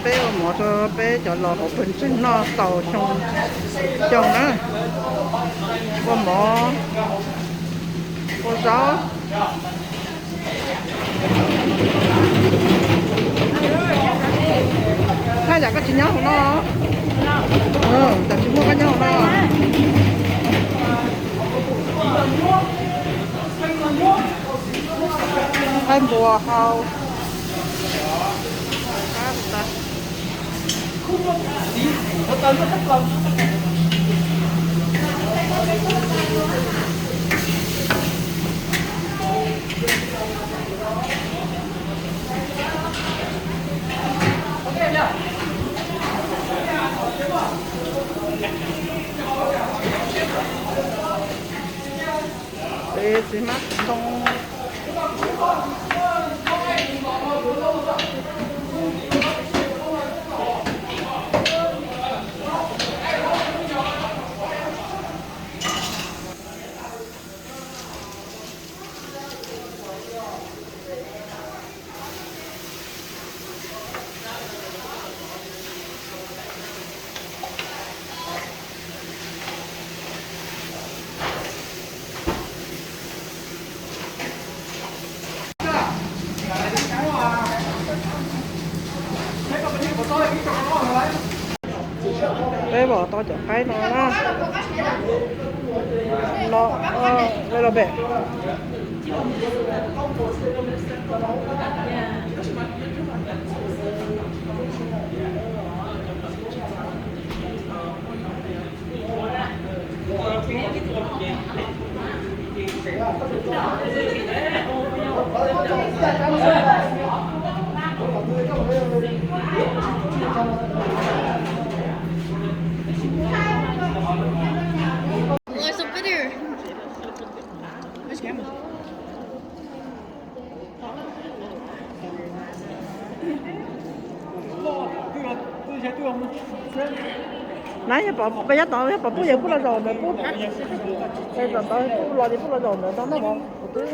Peb ua mov rau peb cov laus hauv pawg ntseeg noj tau xyoo xyoo na. Ua mov, ua zaub, haj yam koj tsis nyob hauv no, tam tsis muaj koj nyob hauv no. Qaib npua hau. Txiv hmab txoov. Peb vom tau cov qaib no na. No, los pem. Why so bitter? Where's grandma? Na yog pom peb nyob tod, yog pom pub yawg pub los zaum ntawd pub, zaum ntawd pub los ces pub los zaum ntawd tau noj mov kuv twb.